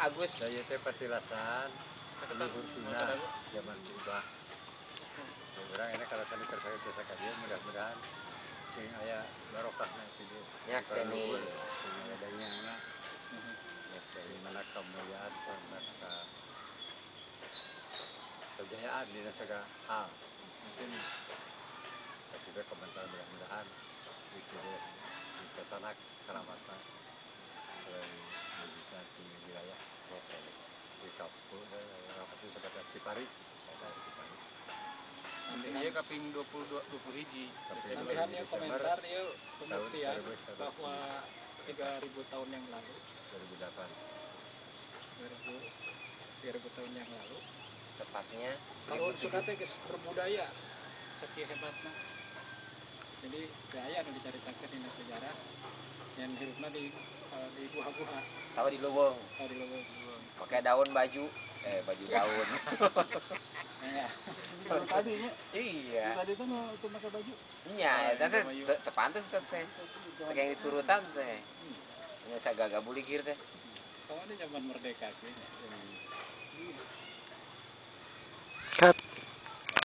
Agus. Saya teh patilasan leluhur Sunda zaman purba. Urang enak kalau sani kersa desa ka dieu, mudah-mudahan sing aya barokahna ti dieu. Nyakseni. Sing aya dayana. Nyakseni mana kemuliaan, mana kejayaan dina segala hal. Sakitu komentar, mudah-mudahan itu deh di katanak keramatna selain wujudnya di wilayah Nyakseni. Di kampung lokasi sebatas Cipari, Cipari. Iya, kaping 22 20 hiji. Kaping Tambahan ya Desember komentar ya, pembuktian tahun 1900. Bahwa 3000 tahun yang lalu 2008. 2000 3000 tahun yang lalu Tepatnya kalau Sunda teh geus berbudaya sakieu hebatna. Jadi gaya nu dicaritakeun dina sejarah yang hirupna di guha-guha Tahu di leuweung, atau di leuweung. Pakai daun baju, eh, baju daun. Ya. Kalau tadi nya, Iya. tadi itu nu itu pakai baju. Iya, eta teh teu pantes teh teh. Pakai yang diturutan teh. Ini saya gagah buligir teh. Soalnya zaman merdeka kayaknya. Cut.